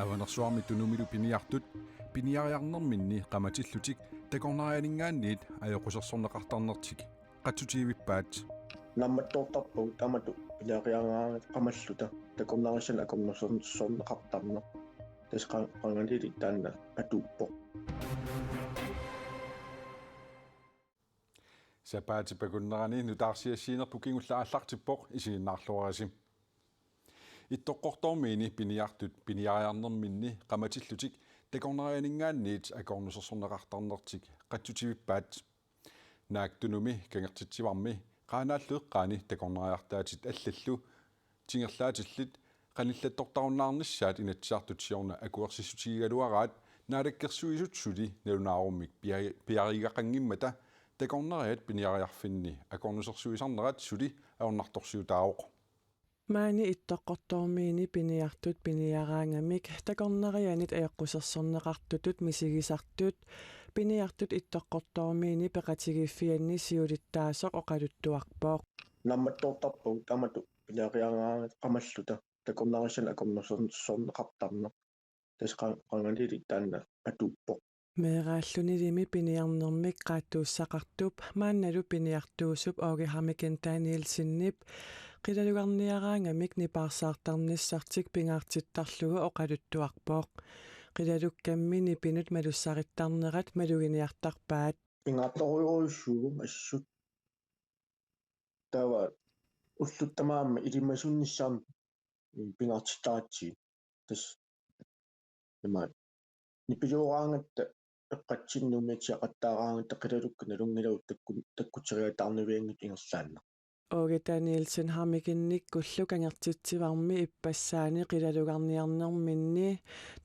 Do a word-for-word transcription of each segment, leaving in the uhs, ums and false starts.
Avanersuarmi Tunumilu piniartut piniariarnerminni qamatillutik takornarianinngaanniit ajoqusersorneqartarnertik qatsutivippaat. Nammattoortarpagut taamatut piniariaraangat qamalluta takornariassanik akornusersorneqartarneq. Tassa qan-, qangalili taanna atuuppoq. Sapaatip akunnerani nutaarsiassiinerput kingulleq aallartippoq, isiginnaarluarisi. Ittoqqortoormiini piniartut piniariarnerminni qamatillutik takornarianinngaanniit akornusersorneqartarnertik qatsutivippaat. Naak Tunumi, Kangertitsivarmi Qaanaallu eqqaani takornariartaatit allallu tingerlaatillit qanillattortarunnaarnissaat Inatsisartut siorna akuersissutigigaluaraat Naalakkersuisut suli nalunaarummik pia-, piareeraqanngimmata takornariat piniariarfinni akornusersuisarnerat suli ajornartorsiutaavoq. Maani Ittoqqortoormiini piniartut piniaraangamik takornarianit ajoqusersorneqartutut misigisartut piniartut Ittoqqortoormiini peqatigiiffianni siulittaasoq oqaluttuarpoq. Nammattoortarpagut taamatut piniariaraangat qamalluta takornariassanik akornusersorneqartarneq. Tassa qan-, qangalili taanna atuuppoq. Meeraallunilimi piniarnermik qaattuussaqartup maannalu piniartuusup Aage Hammiken Danielsenip qilalugarniaraangamik nipaarsaartarnissartik pingaartittarlugu oqaluttuarpoq. Qilalukkammi nipinut malussarittarnerat maluginiartarpaat. Pingaartorujussuuvoq assut. Taava ullut tamaasa ilimasunnissaannut pingaartittaratsigit. Tassa imaat nipilooraangatta eqqatsinnumiat siaqattaaraangatta qilalukkat nalunngilagut takku-, takkuteriataarnavianngitsut ingerlaannaq. Aage Danielsen Hammikennikkullu Kangertitsivarmi ippassaani qilalugarniarnerminni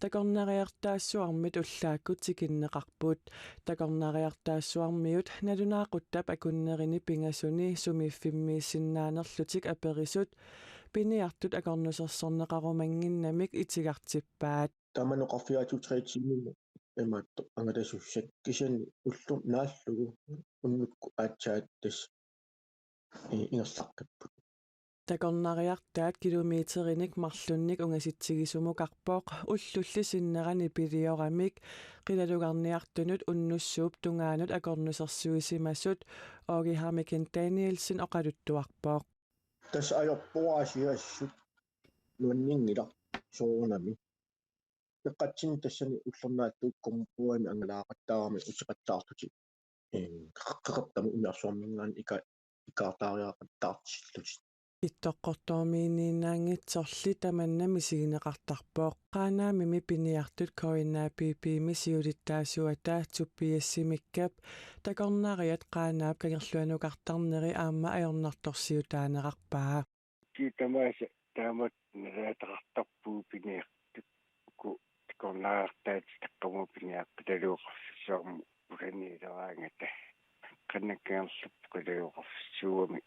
takornariartaassuarmit ullaakkut tikinneqarput. Takornariartaassuarmiut nalunaaquttap akunnerini pingasuni sumiiffimmiissinnaanerlutik aperisut piniartut akornusersorneqarumannginnamik itigartippaat. Tamanna oqarfigaatigut tre tiimimut imaattoq angalasussat kisianni ulloq naallugu unnukkut aatsaat tassa i-, ingerlaqqipput. Takornariartaat kilometerinik marlunnik ungasitsigisumukarpoq ullulli sinnera nipilioramik qilalugarniartunut unnussuup tungaanut akornusersuisimasut Aage Hammiken Danielsen oqaluttuarpoq. Tassa ajorpoq aasiit assut nuanninngilaq soorunami. Eqqatsinni tassani ullornaattuukkut kommunimi angalaaqattaarami uteqattaartutit, ee, qeqertamut umiarsuarminngaanniit ika-, ikaartaariaqattaartillutik. Ittoqqortoormiinniinnaanngitsorli tamanna misigineqartarpoq. Qaanaamimi piniartut K N A P P-mi siulittaasuata Tobias Simikkap takornariat Qaanaap kangerluanukartarneri aamma ajornartorsiutaanerarpaa. Kii tamaasa taamatut nalaataqartarpugut piniartut uku takornariartaatit taqqamut piniartut qilalukaqarfissuarmut pulaniileraangata. Qanakkangerlup qilalukaqarfissuarmi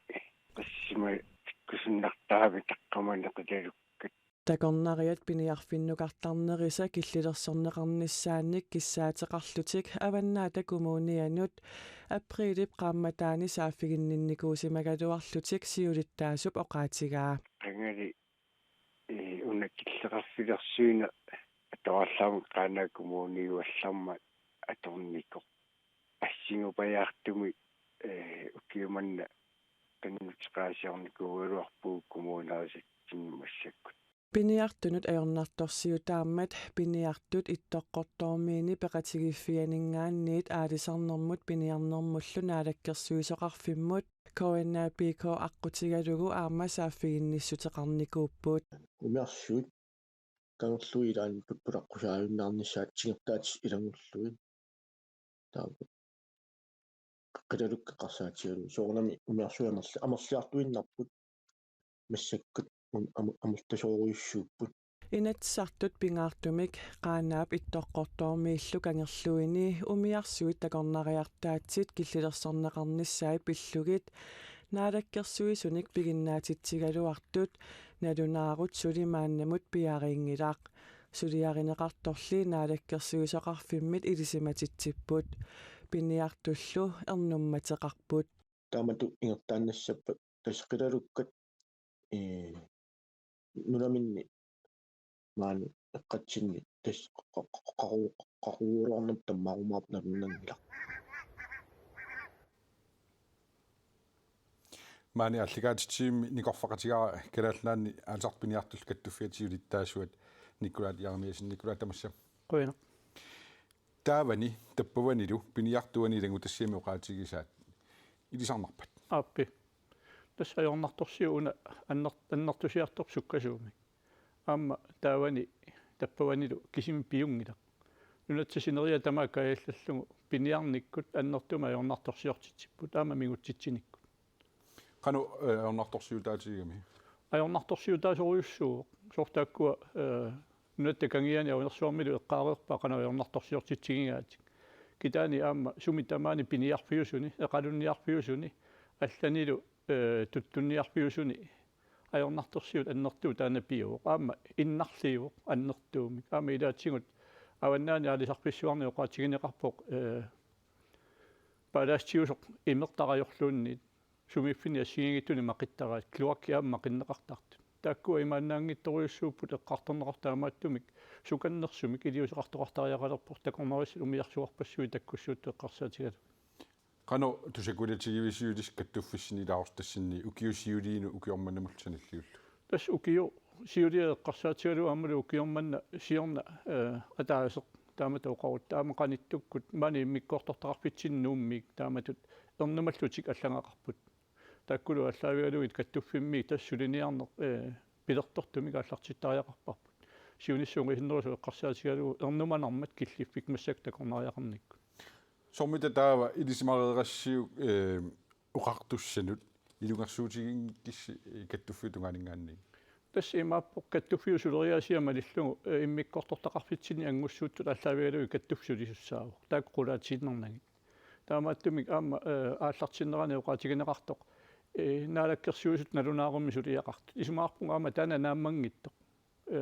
qassima tikkusunnartarami taqqamani qilalukkat. Takornariat piniarfinnukartarnerisa killilersorneqarnissaannik kissaateqarlutik Avannaata Kommunianut aprilip qaammataani saaffiginninnikuusimagaluarlutik siulittaasup oqaatigaa. Qangali, ee, una killeqarfilersuineq atorallarmat Qaanaap Kommuniuallarmat atornikoq. Assingupajaartumik, ee, ukiumanna qinnuteqaasiornikuugaluarpugut kommunerisatsinni massakkut. Piniartunut ajornartorsiutaammat piniartut Ittoqqortoormiini peqatigiiffianinngaanniit aalisarnermut piniarnermullu naalakkersuisoqarfimmut K N A P K aqqutigalugu aamma saaffiginnissuteqarnikuupput. Umiarsuit kangerlui ilaanni pippuleqqusaajunnaarnissaat tingertaatit ilanngullugu. Taava qilalukkat eqqarsaatigalugu. Soorunami umiarsuit amerli-, amerliartuinnarput. Massakkut un-, am-, amerlasoorujussuupput. Inatsisartut pingaartumik Qaanaap Ittoqqortoormiillu kangerluini umiarsuit takornariartaatit killilersorneqarnissaat pillugit naalakkersuisunik piginnaatitsigaluartut nalunaarut suli maannamut piareerinngilaq. Suliarineqartorli naalakkersuisoqarfimmit ilisimatitsipput. Piniartullu ernummateqarput. Taamatut ingerlaannassappat tassa qilalukkat, ee, nunaminni maani eqqatsinni tassa qa-, qa-, qa-, qaquguloornut tammaarumaarpoq nalunnanngilaq. Maani aallakaatitsivimmi nikorfaqatigaara Kalaallit Nunaanni aalisartut piniartullu kattuffiata siulittaasuat Nikolaj Jeremiassen. Nikolaj, tamassa. Qujanaq. Taavani tappavanilu piniartuani ilanngutassiami oqaatigisaat ilisarnarpat? Aappi. Tassa ajornartorsiut una anner-, annertusiartoq sukkasuumik. Aamma taavani tappavanilu kisimi piunngilaq. Nunatta sineriak tamaat kaajallallugu piniarnikkut annertuumik ajornartorsiortitsipput aamma mingutsitsinikkut. Qanoq, eh, ajornartorsiutaatigigami? Ajornartorsiutaasorujussuuvoq. Soorlu taakkua, eh, nunatta kangiani aversuarmilu eqqaareerpaat qanoq ajornartorsiortitsigigaatik. Kitaani aamma sumi tamaani piniarfiusuni, eqalunniarfiusuni, allanilu, eh, tuttunniarfiusuni ajornartorsiut annertuut taanna piuvoq. Aamma innarliivoq annertuumik. Aamma ilaatigut Avannaani Aalisarfissuarni oqaatigineqarpoq, eh, paalaasitiusoq imertarajorluunniit sumiiffinni assigiinngitsuni maqittaraat, kloakki aamma maqinneqartartut. Taakkua imaannaanngitsorujussuupput eqqartorneqartut, taamaattumik sukannersumik iliuuseqartoqartariaqalerpoq takornarissat umiarsuarpassuit takkussuuttut eqqarsaatigalugit. Qanoq tusakulatigivisiuk ilissi kattuffissinni ilaasortassinni ukiut siuliinut ukioq manna aammalu sanilliullugu? Tassa ukiut siuliat eqqarsaatigalugu aammalu ukioq manna siorna, eh, ataaseq taamatut oqarutta aamma qanittukkut maani immikkoortortaqarfitsinni Nuummiit taamatut ernumallutik allagaqarput. Taakkulu aallaavigalugit kattuffimmiit tassa suliniarneq, eh, pilertortumik aallartittariaqarparput. Siunissaq ungasinerusoq eqqarsaatigalugu ernumanarmat killiffik massakkut takornariaqarnikkut. Soormita taava ilisimareerassiuk, eh, oqartussanut ilungersuutiginngikkussi, eh, kattuffiup tungaaninngaanniit? Tassa imaappoq kattuffiup suleriaasia malillugu, eh, immikkoortortaqarfitsinni anngussuuttut aallaavigalugit kattuffik sulisussaavoq. Taakku qulaatiinnarnagit. Taamaattumik aamma, eh, aallartinnerani oqaatigineqartoq, eh, Naalakkersuisut nalunaarummi suliaqartut. Isumaqarpunga aamma taanna naammanngitsoq. Eh,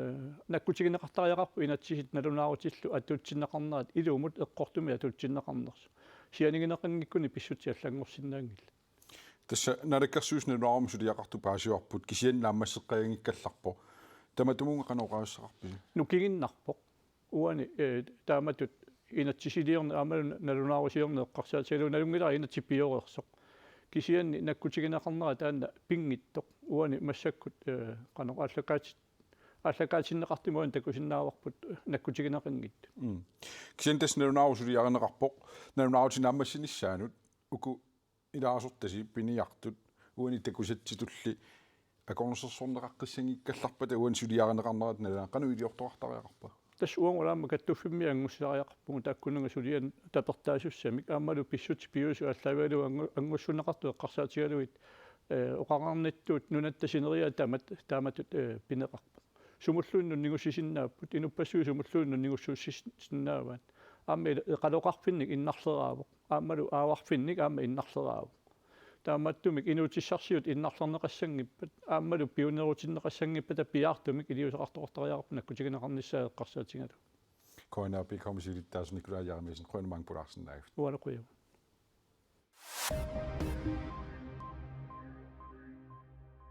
nakkutigineqartariaqarpoq inatsisit nalunaarutillu atuutsinneqarnerat ilumut eqqortumik atuutsinneqarnersoq. Sianigineqanngikkuni pissutsit allanngorsinnaanngillat. Tassa Naalakkersuisut nalunaarummi suliaqartut paasivarput kisianni naammasseqqajanngikkallarpoq. Tamatumunnga qanoq oqaasissaqarpisi? Nukiginnarpoq. Uani, eh, taamatut inatsisiliorneq aammalu nalunaarusiorneq eqqarsaatigalugu nalunngilara inatsit pioreersoq. Kisianni nakkutigineqarnera taanna pinngitsoq. Uani massakkut, eh, qanoq aallakaatit-, aallakaatinneqartumik uani takusinnaavarput, eh, nakkutigineqanngitsut. Mm. Kisianni tassa nalunaarusuliarineqarpoq, nalunaarutit naammassinissaannut uku ilaasortasi piniartut uani takusatsitulli akornusersorneqaqqissanngikkallarpata uani suliarineqarnerata nalaani qanoq iliortoqartariaqarpa? Tassa uagut aamma kattuffimmi angussariaqarpugut taakkununnga suliat tapertaasussamik aammalu pissutsit piviusut aallaavigalugu angu-, angussuunneqartut eqqarsaatigalugit, eh, oqarnittut nunatta sineriak tamat-, taamatut, eh, pineqarpoq. Sumulluunniit nunnigussisinnaapput, inuppassuit sumulluunniit nunnigussuussinnaavaat. Aamma il-, eqaloqarfinnik innarleraavoq, aammalu aavarfinnik aamma innarleraavoq. Taamaattumik inuutissarsiut innarlerneqassanngippat, aammalu pioneerutinneqassanngippata piaartumik iliuuseqartoqartariaqarpoq nakkutigineqarnissaa eqqarsaatigalugu. K N R P-mi siulittaasoq Nikolaj Jeremiassen, qujanaq maanga pulaarsinnaagavit. Uanga qujanaq.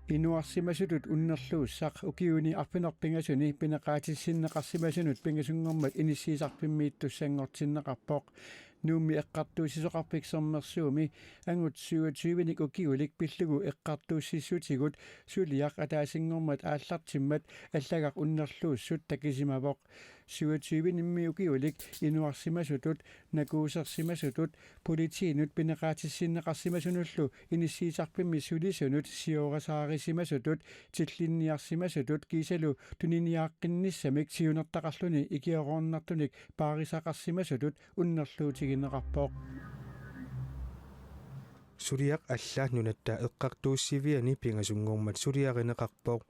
Inuarsimasutut unnerluussaq ukiuni arfineq-pingasuni pineqaatissinneqarsimasunut pingasunngormat inissiisarfimmiittussanngortinneqarpoq. Nuummi Eqqartuussisoqarfik Sermersuumi angut syvogtyvenik ukiulik pillugu eqqartuussissutigut suliaq ataasinngormat aallartimmat allagaq unnerluussut takusimavoq. Syvogtyvenimmi ukiulik inuarsimasutut, nakuusersimasutut, politiinut pineqaatissinneqarsimasunullu inissiisarfimmi sulisunut siorasaarisimasutut, tillinniarsimasutut kiisalu tuniniaaqqinnissamik siunertaqarluni ikiaroornartunik paarisaqarsimasutut unnerluutigineqarpoq. Suliaq alla Nunatta Eqqartuussiviani pingasunngormat suliarineqarpoq.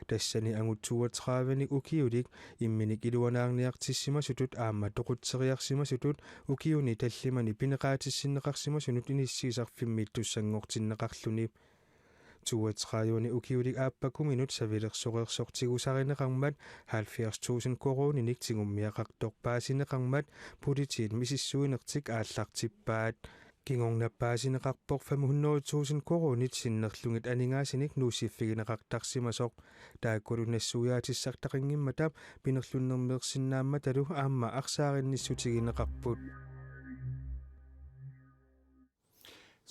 Tassani angut toogtredivenik ukiulik imminik iluanaarniartissimasutut aamma toqutseriarsimasutut ukiuni tallimani pineqaatissinneqarsimasunut inissiisarfimmiittussanngortinneqarluni. Toogtredivenik ukiulik aappakuminut savilersoreersoq tigusarineqarmat halvfjerds tusind koruuninik tigummiaqartoq paasineqarmat politiit misissuinertik aallartippaat. Kingorna paasineqarpoq fem hundrede tusind koruunit sinnerlugit aningaasinik nuussiffigineqartarsimasoq. Taakkualu nassuiaatissartaqanngimmata pinerlunnermeersinnaammatalu aamma arsaarinnissutigineqarput.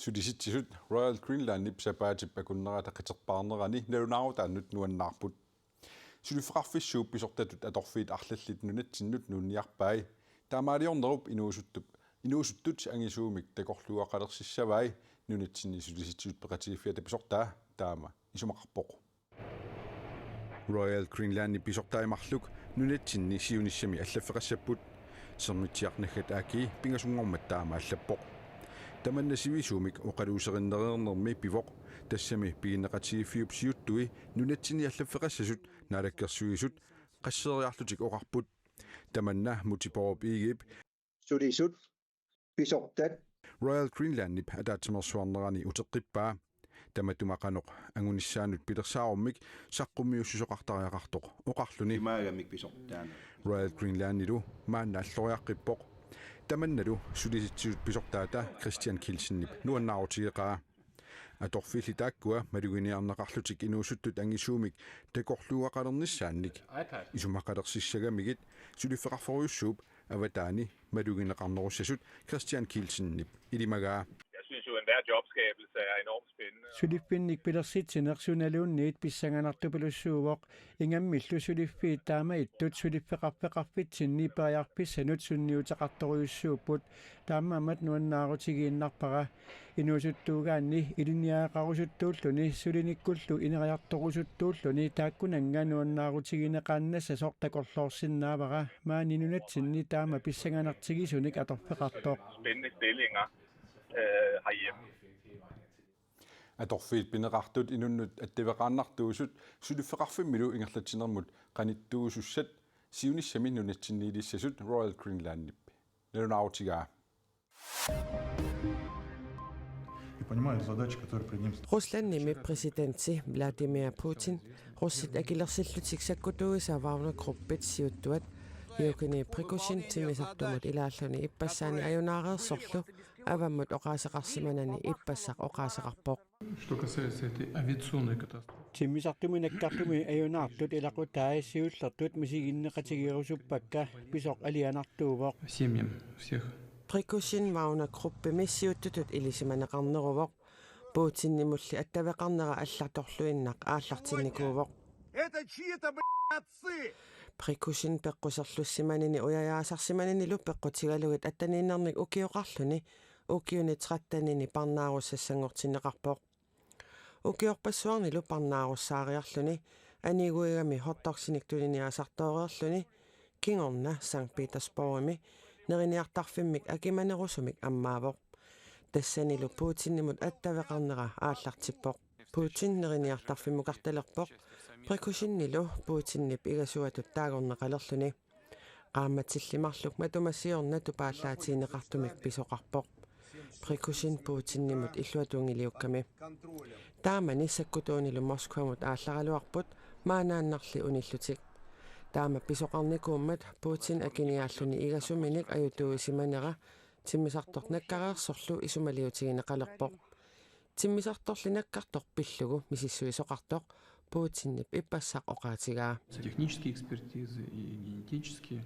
Sulisitsisut Royal Greenlandip sapaatip akunnerata qiterpaarnerani nalunaarutaannut nuannaarput. Suliffeqarfissuup pisortatut atorfiit arlallit nunatsinnut nuunniarpai. Taamaaliornerup inuusuttup, inuusuttut angisuumik takorluugaqalersissavai. Nunatsinni Sulisitsisut Peqatigiiffiata pisortaa taama isumaqarpoq. Royal Greenlandip pisortai marluk nunatsinni siunissami allaffeqassapput. Sermitsiaq naggat A/S pingasunngormat taama allappoq. Tamanna sivisuumik oqaluuserinnereernermi pivoq, tassami piginneqatigiiffiup siuttui nunatsinni allaffeqassasut Naalakkersuisut qasseeriarlutik oqarput. Tamanna Múte Bourup Egedep sulisut pisortat Royal Greenlandip ataatsimeersuarnerani uteqqippaa. Tamatuma qanoq angunissaanut pilersaarummik saqqummiussisoqartariaqartoq oqarluni. Imaagamik pisortaana. Royal Greenlandilu maanna alloriaqqippoq. Tamannalu Sulisitsisut pisortaata Christian Kielsenip nuannaarutigeqaa. Atorfiilli taakkua maluginiarneqarlutik inuusuttut angisuumik takorluugaqalernissaannik isumaqalersissigamigit suliffeqarferujussuup avataani malugineqarnerussasut Christian Kielsenip ilimagaa. Jeg synes jo, enhver jobskabelse er enormt spændende. Suliffinnik pilersitsineq sunaluunniit pissanganartupilussuuvoq, ingammillu suliffiit taamaattut suliffeqarfeqarfitsinni periarfissanut sunniuteqartorujussuupput. Taamaammat nuannaarutigiinnarpara. Inuusuttuugaanni ilinniagaqarusuttuulluni sulinikkullu ineriartorusuttuulluni taakkunannga nuannaarutigineqaannassasoq takorloorsinnaavara, maani nunatsinni taama pissanganartigisunik atorfeqartoq. Spændende stillinger, øh, herhjemme. Atorfiit pineqartut inunnut attaveqaannartuusut suliffeqarfimmilu ingerlatsinermut qanittuusussat siunissami nunatsinniilissasut Royal Greenlandip nalunaarutigaa. И понимают задачи, которые перед ним стоят. Ruslandimi præsidenti Vladimir Putin russit akilersillutik sakkutuuisa Wagner Gruppit siuttuat Jevgeni Prigozhin timmisartumut ilaalluni ippassaani ajunaareersorlu avammut oqaaseqarsimanani ippassaq oqaaseqarpoq. Что касается этой авиационной катастрофы. Timmisartumi nakkartumi ajunaartut ilaqutai siullertut misiginneqatigeerusuppakka, pisoq alianartuuvoq. Семьям всех. Prigozhin Wagner Gruppimi siuttutut ilisimaneqarneruvoq. Putinimulli attaveqarnera allartorluinnaq aallartinnikuuvoq. Это чьи-то, блядь, отцы! Prigozhin peqquserlussimanini ujajaasarsimaninilu peqqutigalugit attaniinnermik ukioqarluni ukiuni trettenini parnaarussassanngortinneqarpoq. Ukiorpassuarnilu parnaarussaariarluni, aniguigami hotdogsinik tuniniaasartooreerluni, kingorna Sankt Petersborgimi neriniartarfimmik akimanerusumik ammaavoq. Tassanilu Putinimut attaveqarnera aallartippoq. Putin neriniartarfimmukartalerpoq, Prigozhinilu Putinip igasuatut taagorneqalerluni. Qaammatilli marluk matuma siorna tupaallaatigineqartumik pisoqarpoq. Prigozhin Putinimut illuatungiliukkami. Taamani sakkutuunilu Moskvamut aallaraluarput maanaannarli unillutik. Taama pisoqarnikuummat Putin akiniaalluni igasuminik ajutuuisimanera timmisartoq nakkareersorlu isumaliutigineqalerpoq. Timmisartorli nakkartoq pillugu misissuisoqartoq Putinip ippassaq oqaatigaa. Технические экспертизы и генетические.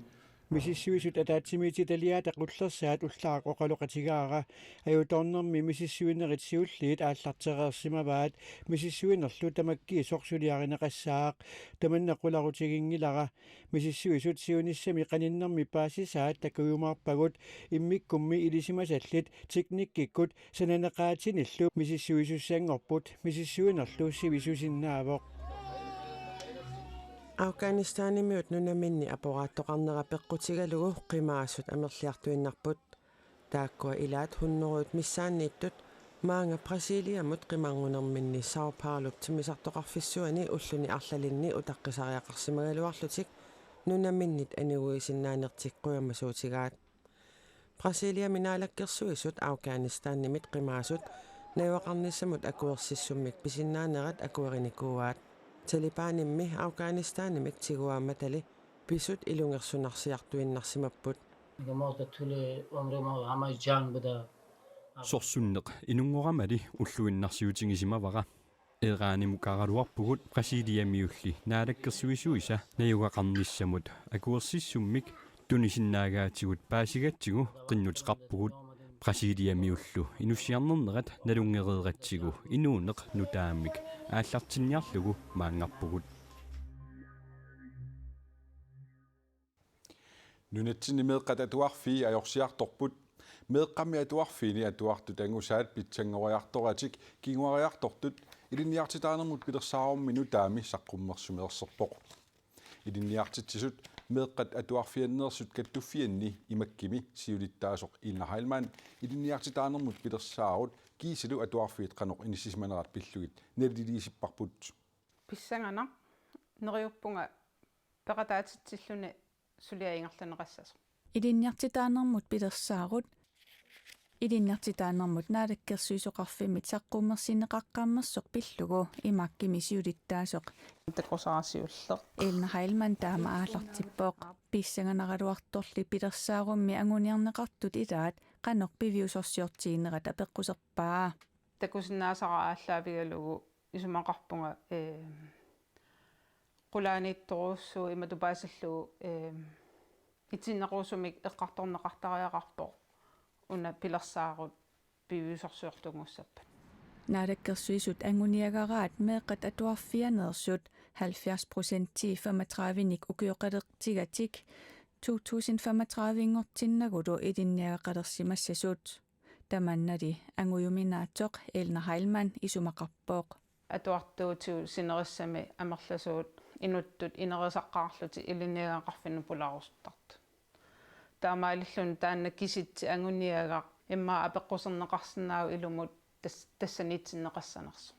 Misissuisut ataatsimiititaliaata qullersaat ullaaq oqaloqatigaara. Ajutoornermi misissuinerit siulliit aallartereersimavaat, misissuinerlu tamakkiisoq suliarineqassaaq. Tamanna qularutiginngilara. Misissuisut siunissami qaninnermi paasisaat takujumaarpagut, immikkummi ilisimasallit teknikkikkut sananeqaatinillu misissuisussanngorput, misissuinerlu sivisusinnaavoq. Afghanistanimiut nunaminni aporaattoqarnera peqqutigalugu qimaasut amerliartuinnarput. Taakkua ilaat hunnorujut missaanniittut maanga Brasiliamut qimarngunerminni São Paulup timmisartoqarfissuani ulluni arlalinni utaqqisariaqarsimagaluarlutik nunaminnit aniguisinnaanertik qujamasuutigaat. Brasiliami naalakkersuisut Afghanistanimit qimaasut najugaqarnissamut akuersissummik pisinnaanerat akuerinikuuaat. Talibanimmi Afghanistanimik tiguaammatali pisut ilungersunarsiartuinnarsimapput. Mos da tule omre mo hamai jang bada. Sorsunneq inunngoramali ulluinnarsiutigisimavara. Eeraanimukaaraluarpugut Brasiliamiulli naalakkersuisuisa najugaqarnissamut akuersissummik tunisinnaagaatigut paasigatsigu qinnuteqarpugut. Brasiliamiullu inussiarnernerat nalunngereeratsigu inuuneq nutaamik aallartinniarlugu maanngarpugut. Nunatsinni meeqqat atuarfii ajorsiartorput. Meeqqami atuarfiini atuartut angusaat pitsanngoriartoratik kinguariartortut ilinniartitaanermut pilersaarummi nutaami saqqummersumi erserpoq. Ilinniartitsisut meeqqat atuarfianneersut kattuffianni IMAK-imi siulittaasoq Elna Heilmann ilinniartitaanermut pilersaarut kiisalu atuarfiit qanoq inissisimanerat pillugit naliliisipparput. Pissanganaq, neriuppunga peqataatitsilluni suliaq ingerlanneqassasoq. Ilinniartitaanermut pilersaarut ilinniartitaanermut naalakkersuisoqarfimmit saqqummersinneqaqqammersoq pillugu IMAK-imi siulittaasoq Takusara siulleq. Elna Heilmann taama aallartippoq. Pissanganaraluartorli pilersaarummi anguniarneqartut ilaat qanoq piviusorsiortiginerat apeqquserpaa. Takusinnaasara aallaavigalugu isumaqarpunga, ee, qulaaniittorujussuuvoq imatut paasillugu, ee, itinnerusumik eqqartorneqartariaqarpoq una pilersaarut piviusorsiortunngussappat. Naalakkersuisut anguniagaraat meeqqat atuarfianeersut halvfjerds procentii femogtredivenik ukioqalertigatik to tusind femogtredivenngortinnagulu ilinniagaqalersimassasut. Tamannali angujuminaatsoq Elna Heilmann isumaqarpoq. Atuartuutigut sinerissami amerlasuut inuttut ineriartorlutik ilinniagaqarfinnut pulaarusuttartut. Taamaalilluni taanna kisitsit anguniagaq immaqa apeqquserneqarsinnaavoq ilumut tas-, tassaniitsinneqassanersoq.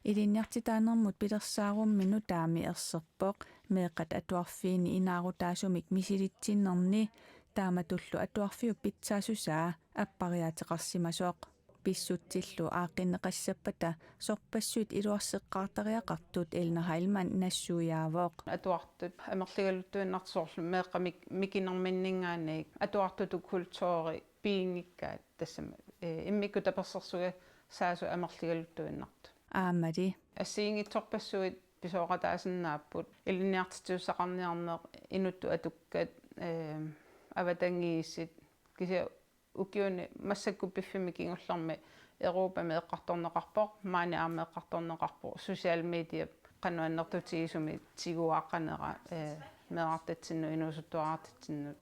Ilinniartitaanermut pilersaarummi nutaami erserpoq meeqqat atuarfiini inaarutaasumik misilitsinerni taamatullu atuarfiup pitsaassusaa appariaateqarsimasoq. Pissutsillu aaqqinneqassappata sorpassuit iluarseqqaartariaqartut Elna Heilmann nassuiaavoq. Atuartut amerligaluttuinnartut soorlu meeqqat mik-, mikinerminninngaanniit atuartutut kulturi piinngikkaat tassami, ee, immikkut tapersersugaasut amerligaluttuinnartut. Aammali. Assigiinngitsorpassuit pisooqataasinnaapput ilinniartitsisussaqarniarneq inuttut atukkat, ee, avatangiisit kisianni ukiuni massakkut piffimmi kingullermi Europami eqqartorneqarpoq, maani aamma eqqartorneqarpoq, social media qanoq annertutigisumik tiguaqqanera, ee, meerartatsinnut inuusuttuarartatsinnut.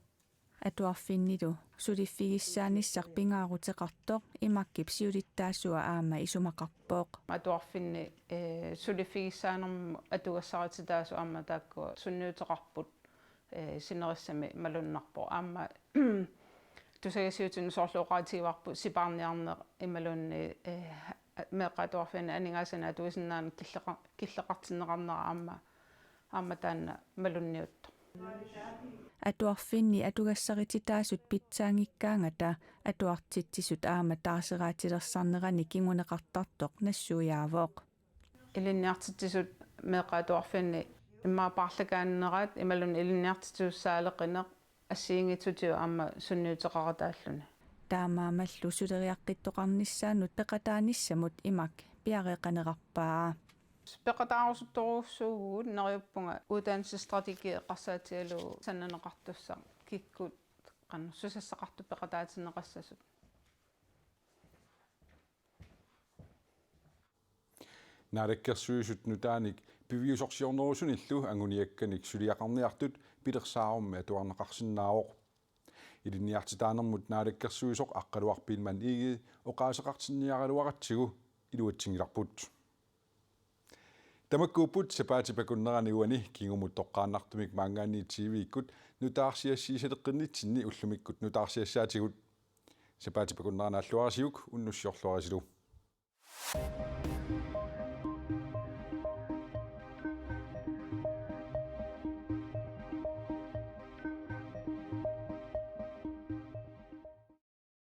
Atuarfinnilu suliffigissaanissaq pingaaruteqartoq IMAK-ip siulittaasua aamma isumaqarpoq. Atuarfinni, ee, suliffigissaanermut atugassarititaasut aamma taakkua sunniuteqarput, ee, sinerissami malunnarpoq. Aamma tusagassiuutinut soorlu oqaatigivarput sipaarniarneq imaluunniit, ee, meeqqat atuarfianni aningaasanik atuisinnaaneq killeqa-, killeqartinneqarnera aamma, aamma taanna malunniuttoq. Atuarfinni atugassarititaasut pitsaanngikkaangata atuartitsisut aamma taaseraatilersarnerani kinguneqartartoq nassuiaavoq. Ilinniartitsisut meeqqat atuarfianni immaqa paarlakaannerat imaluunniit ilinniartitsisussaaleqineq assigiinngitsutigut aamma sunniuteqaqataalluni. Taamaammallu suleriaqqittoqarnissaannut peqataanissamut IMAK piareeqqanerarpaa. Peqataarusuttorujussuuvugut, neriuppunga uddannelsesstrategi eqqarsaatigalugu sananeqartussaq kikkut qanoq susassaqartut peqataatinneqassasut. Naalakkersuisut nutaanik piviusorsiornerusunillu anguniakkanik suliaqarniartut pilersaarummi atuarneqarsinnaavoq. Ilinniartitaanermut naalakkersuisoq Aqqaluaq Biilmann Egede oqaaseqartinniaraluaratsigu iluatsinngilarput. Tamakkuupput sapaatip akunnerani uani. Kingumut toqqaannartumik maanngaanniit T V-kkut nutaarsiassiisaleqqinnitsinni ullumikkut nutaarsiassaatigut. Sapaatip akunnerani naalluarisiuk, unnussiorluarisilu.